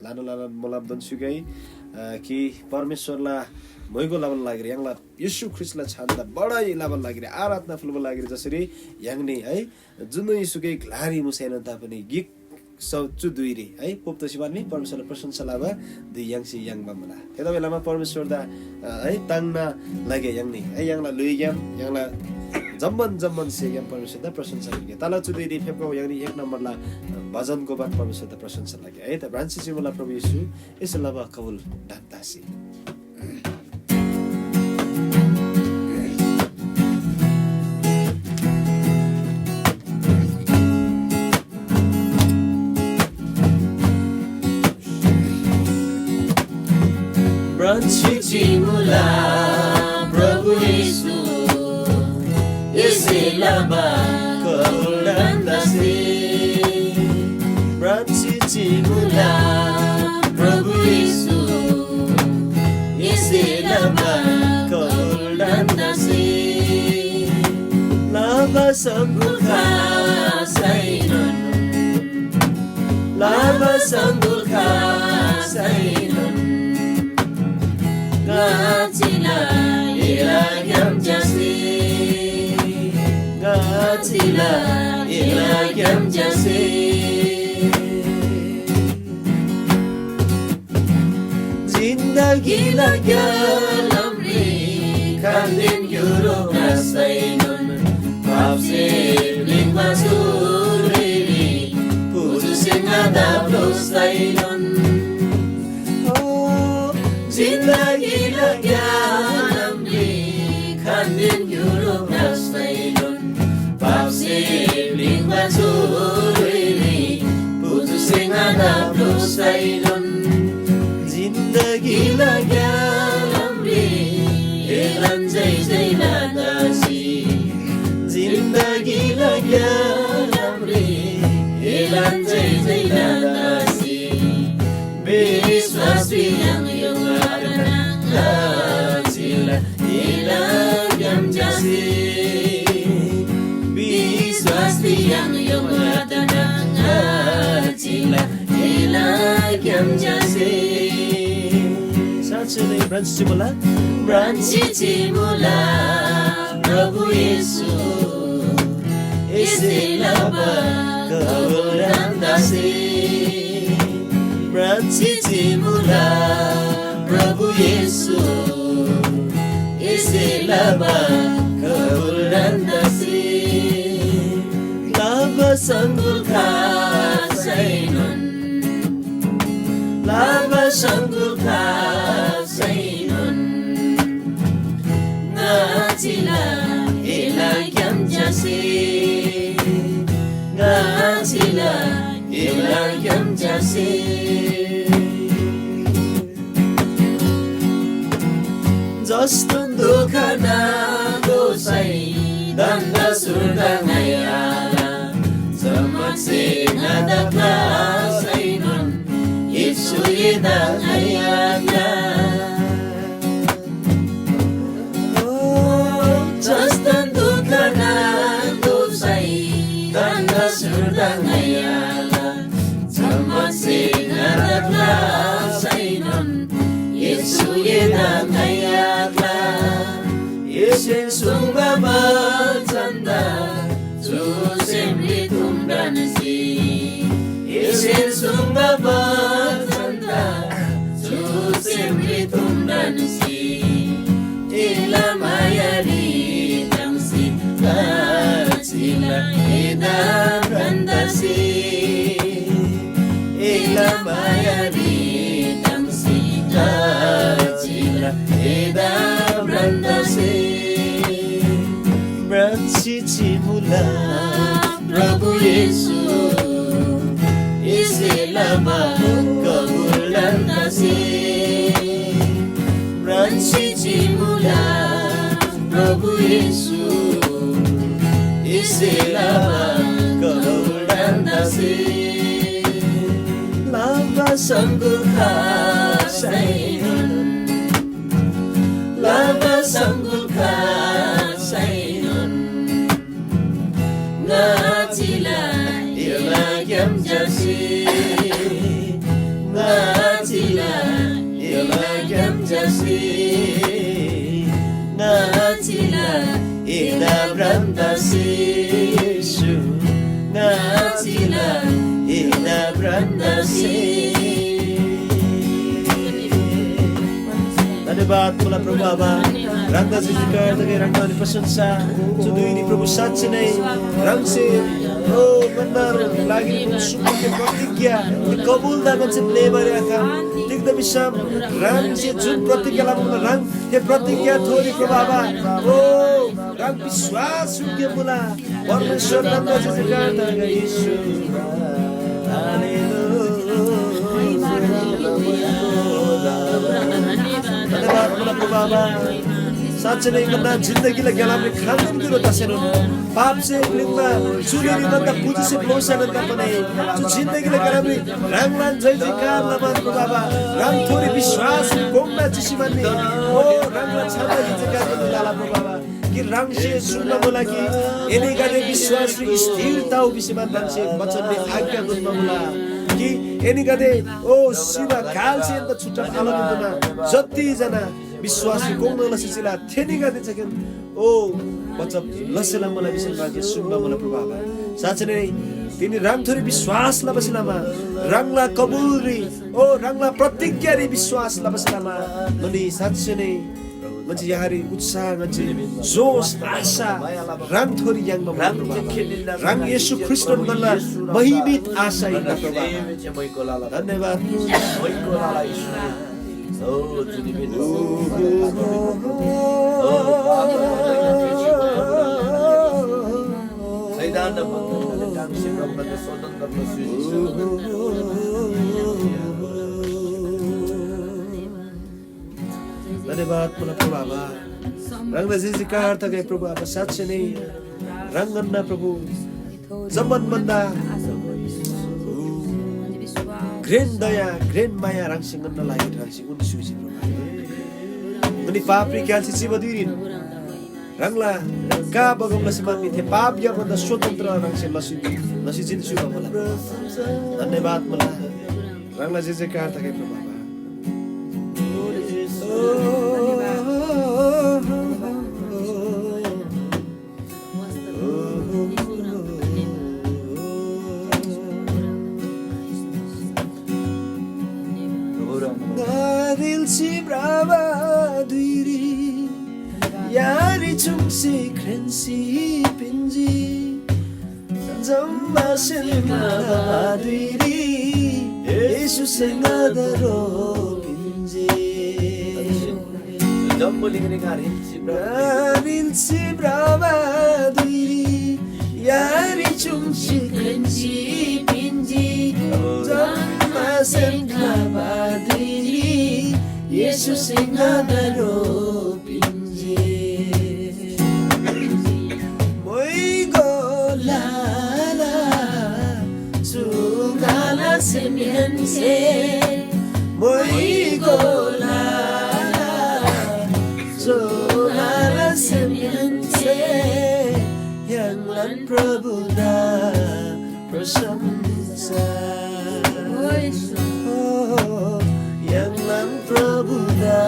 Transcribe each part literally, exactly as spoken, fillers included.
ल्‍हाना ल्‍हाना मोलम दोन्‍स्‍युगै, अ, कि परमेश्‍वरला म्‍हाइगो लबाला लागिरी, य्‍हाङला येशू ख्रीष्‍टला छानदा बढाइ लबाला लागिरी, आराधना फुल्‍बाला लागिरी जसरी य्‍हाङनी है जुन येशूकै ग्‍लारी मुसैनोन तापनि गिक स-, चु धुइरी है पोप तसी बानी परमेश्‍वरला प्रशंसा लबा धुइ य्‍हाङसे याङ्बा मुला। थेतबासेलमा परमेश्‍वरदा, अ, है ताङ्ना लगे य्‍हाङनी है य्‍हाङला ल्‍हुइग्‍याम य्‍हाङला जम्‍मान जम्‍मान सेग्‍याम परमेश्‍वरदा प्रशंसा लगे। तला चु धुइरी फेप्‍खबा य्‍हाङनी एक नम्‍बरला, अ, भजन गोबान परमेश्‍वरदा प्रशंसा लगे। है त भ्रान्‍सी चिमुला प्रभु येशू एसे लबा कबुल ढान्‍तासी। भ्रान्‍सी चिमुला प्रभु येशू एसे लबा कबुल ढान्‍तासी। भ्रान्‍सी चिमुला प्रभु येशू एसे लबा कबुल ढान्‍तासी। लाबा सङ्गुल खासैनोन लाबा सङ्गुल खासैनोन ङाचिला एला ग्‍याम च्‍यासी। ङाचिला एला ग्‍याम च्‍यासी। जिन्दगीला ग्‍यालामरी खान्‍देन ग्‍युरो ख्रासैनोन पापसे प्‍लिङ्बा जुरीरी पुजुसे ङादा ब्‍लोसैनोन। ओ, जिन्दगीला ग्‍यालामरी खान्‍देन ग्‍युरो ख्रासैनोन पापसे प्‍लिङ्बा जुरीरी पुजुसे ङादा ब्‍लोसैनोन। जिन्दगीला ग्‍यालामरी एलान जय जय लतासी। जिन्दगीला ग्‍यालामरी एलान जय जय लतासी। विश्‍वासरी य्‍हाङ योगदान ङाचिला एला ग्‍याम च्‍यासी। विश्‍वासरी य्‍हाङ योगदान ङाचिला एला ग्‍याम च्‍यासी। साँच्‍चै नै भ्रान्‍सी चिमुला। भ्रान्‍सी चिमुला प्रभु येशू एसे लबा कबुल ढान्‍तासी। भ्रान्‍सी चिमुला प्रभु येशू एसे लबा कबुल ढान्‍तासी। लाबा सङ्गुल खासैनोन लाबा सङ्गुल खासैनोन ङाचिला एला ग्‍याम च्‍यासी। ङाचिला एला ग्‍याम च्‍यासी। जस्तोन दुःख नातोःसै धन्‍दा सुर्दा ङाइ आल। जम्‍मासे ङादा ख्‍लासैनोन येशू एदा ङाइ आख्‍ला। ओ, जस्तोन दुःख नातोःसै धन्‍दा सुर्दा ङाइ आल। जम्‍मासे ङादा ख्‍लासैनोन येशू एदा ङाइ आख्‍ला। एसेन सुङ्बा बचनदा चु सेमरी तुम ढन्‍सी। एसेन सुङ्बा बचनदा चु सेमरी तुम ढन्‍सी। एला मायारी ताङ्सी ङाचिला एदा भ्रान्‍तासी। एला मायारी ताङ्सी ङाचिला एदा भ्रान्‍तासी। भ्रान्‍सी चिमुला प्रभु येशू एसे लबा कबुल ढन्‍तासी। भ्रान्‍सी चिमुला प्रभु येशू एसे लबा कबुल ढन्‍तासी। लाबा सङ्गुल खासैनोन लाबा सङ्गुल खासैनोन ङाचिला एला ग्‍याम च्‍यासी। ङा ङाचिला एदा भ्रम तसी येशू, ङाचिला एदा भ्रम तसी। धन्यवाद मुला प्रभु आबा, ह्राङदा जयजयकार तगै, ह्राङदा प्रशंसा। चु धुइरी प्रभु साँच्चै नै ह्राङसे, ओ, ङन्‍ना लागि सुम्‍बके प्रतिज्ञा कबुल दा ङन्‍से ब्‍लेबारी आखा। तिग्‍दा भिसम ह्राङसे जुन प्रतिज्ञा लबा मुला, ह्राङ थे प्रतिज्ञा थोरी प्रभु आबा, ओ, ह्राङ विश्वास योग्य मुला। परमेश्‍वर ह्राङदा जयजयकार तगै येशू। हालेलुया। धन्यवाद मुला प्रभु आबा। साँच्चै नै ङन्‍ना जिन्दगीला ग्‍यालामरी खानदेन गिरो तसेनोन पापसे प्‍लिङ्बा चुलिरी ङन्‍दा पुजुसे ब्‍लोसेनोन तापनि चु जिन्दगीला ग्‍यालामरी ह्राङलान जयजयकार लमान प्रभु आबा। ह्राङ थोरी विश्वास कोङ्ना चिसी मान्‍नी। ओ ह्राङला छाता जयजयकार लमान लाला प्रभु आबा। कि ह्राङसे सुङ्बा मुला कि एनीगदे विश्वासरी स्थिर तउ भिसी ह्राङसे वचनरी आज्ञा पिन्‍बा मुला कि एनीगदे ओ सिबा कालसे एन्‍दा छुट्टा आलमुना जति जना विश्वासरी कोङ्ना लसी चिला थेनीगदे चकेन ओ बचब लसेला मुला भिसी ह्राङसे सुङ्बा मुला प्रभु आबा। साँच्चै नै तिनी ह्राङथोरी विश्वास लबासे लमा ह्राङला कबुलरी ओ ह्राङला प्रतिज्ञारी विश्वास लबासे लमा ङनी साँच्चै नै ङन्‍से यहाँरी उत्साह, ङन्‍से जोस, आशा, ह्राङथोरी याङ्बा मुला प्रभु आबा। ह्राङ येशू ख्रीष्‍टन ङन्‍ना महिमित आशा हिन्‍ना प्रभु आबा। धन्यवाद। धन्यवाद मुला प्रभु आबा। ह्राङदा जयजयकार तगै प्रभु आबा। साँच्चै नै ह्राङ ङन्‍ना प्रभु जम्‍मान भन्‍दा घ्रेन दया, घ्रेन माया ह्राङसे ङन्‍ना लागिरी ह्राङसे उन्‍सुजी प्रभु आबा। ङनी पापरी क्‍याल्‍सी चिबा धुइरीन ह्राङला का बगम लसी मान्‍नी थे पापग्‍याम ङन्‍दा स्वतन्त्र ह्राङसे लसी लसी जिन्‍सी मुला। धन्यवाद मुला। ह्राङला जयजयकार तगै प्रभु आबा। ङा दिल्‍सी भ्रबा धुइरी यारी चुङ्सी ख्रेन्‍सी पिन्‍जी। जम्‍मासेन ङाला धुइरी येशूसे ङादा ह्रो पिन्‍जी। जम्‍बुलिङरी ङा रिल्‍सी भ्रबा धुइरी यारी चुङ्सी ख्रेन्‍सी पिन्‍जी। जम्‍मासेन ङाला धुइरी येशूसे ङादा ह्रो पिन्‍जी। मोइगो लाला चु ङाला सेमहेन्‍से, मोइगो लाला चु ङाला सेमहेन्‍से, य्‍हाङलान प्रभुदा प्रशंसा। ओ, य्‍हाङलान प्रभुदा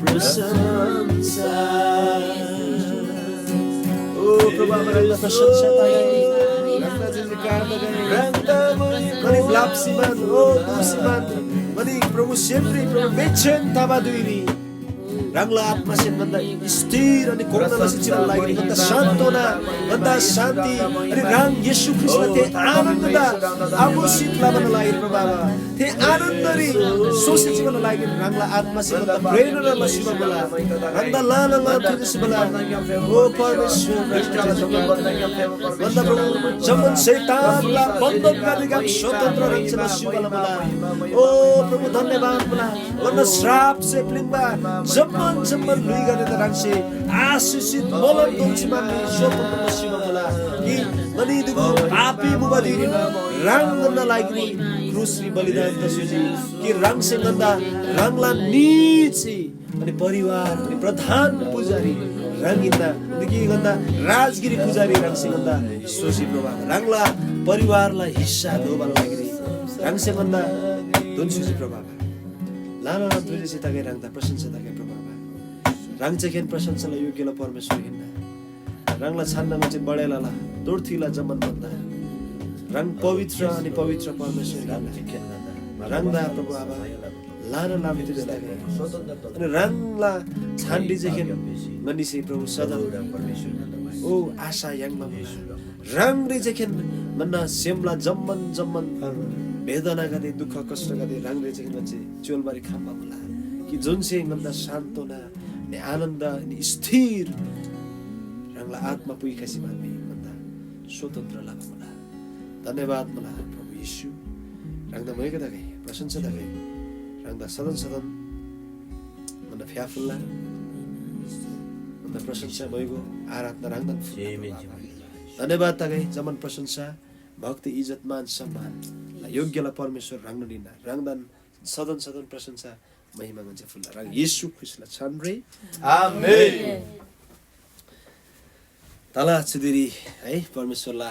प्रशंसा। ओ, प्रभु आबा, ह्राङदा प्रशंसा तगै। ह्राङदा जयजयकार तगै। ह्राङदा ङनी ब्‍लाप्‍सी मान, ओ, दुसी मान। ङनी प्रभु सेमरी प्रभु बेचैन तबा धुइरी ह्राङला आत्‍मासेन ङन्‍दा स्थिर अनि कोङ्‌ना लसी चिबाला लागिरी ङन्‍दा सान्‍त्‍वना, ङन्‍दा शान्‍ति, अनि ह्राङ येशू ख्रीष्‍टला थे आनन्‍ददा आभूषित लबाला लागिरी प्रभु आबा, थे आनन्‍दरी सोसी चिबाला लागिरी ह्राङला आत्‍मासे ङन्‍दा प्रेरणा लसी मुला। ह्राङदा ल्‍हाना ल्‍हाना थुसी मुला। ओ परमेश्‍वर, ङन्‍दा प्रभु जम्‍मान शैतानला बन्‍धनगदेग्‍याम स्वतन्त्र ह्राङसे लसी मुला। ओ प्रभु धन्‍यवाद मुला। ङन्‍दा श्रापसे प्‍लिङ्बा जम्‍मान जम्‍मान ल्‍हुइगदेदा ह्राङसे आशिषित मोलम दोन्‍सी मान्‍नी स्वतन्त्र लसी मुला। कि ङनी दुगु पापी मुबा धुइरीन ह्राङ ङन्‍ना लागिरी क्रुसरी बलिदान तस्‍योजी। कि ह्राङसे ङन्‍दा ह्राङला निजी अनि परिवार अनि प्रधान पुजारी ह्राङ हिन्‍ना। कि ङन्‍दा राजगिरी पुजारी ह्राङसे ङन्‍दा स्‍होसी प्रभु आबा, ह्राङला परिवारला हिस्सा दोबाला लागिरी ह्राङसे ङन्‍दा दोन्‍स्‍योजी प्रभु आबा। ल्‍हानान थुजेसी तगै ह्राङदा प्रशंसा तगै प्रभु आबा। ह्राङ चाहिँ खेन प्रशंसाला योग्यला परमेश्‍वर हिन्‍ना। ह्राङला छान्‍ना ङन्‍से बढाइ लला, तोर्थिला जम्‍मान भन्‍दा ह्राङ पवित्र अनि पवित्र परमेश्‍वर हिन्‍ना। ह्राङदा प्रभु आबा ल्‍हाना लामी थुजेसी तगै। अनि ह्राङला छान्‍डी चाहिँ खेन ङन्‍नीसे प्रभु सदा ओ आशा याङ्बा मुला। ह्राङरी चाहिँ खेन ङन्‍ना सेमला जम्‍मान जम्‍मान वेदनागदे, दुःख कष्टगदे ह्राङरी चाहिँ खेन ङन्‍से च्‍योल्‍बारी खम्‍बा मुला। कि जुनसे ङन्‍दा सान्‍त्‍वना, नि आनन्द, नि स्थिर ह्राङला आत्मा पुइखसी मान्‍बी ङन्‍दा स्वतन्त्र लबा मुला। धन्‍यवाद मुला प्रभु येशू। ह्राङदा मैगो तगै, प्रशंसा तगै। ह्राङदा सदन सदन ङन्‍दा फ्‍याफुल्‍ला। ङन्‍दा प्रशंसा मैगो आराधना ह्राङदान फुल्‍ला प्रभु आबा। धन्‍यवाद तगै, जम्‍मान प्रशंसा, भक्ति, इज्‍जत, मान, सम्मान योग्‍यला परमेश्‍वर ह्राङनोन हिन्‍ना। ह्राङदान सदन सदन प्रशंसा महिमा ङन्‍से फुल्‍ला। ह्राङ येशू ख्रीष्‍टला छानरे। आमेन। तला चुदिरी है परमेश्‍वरला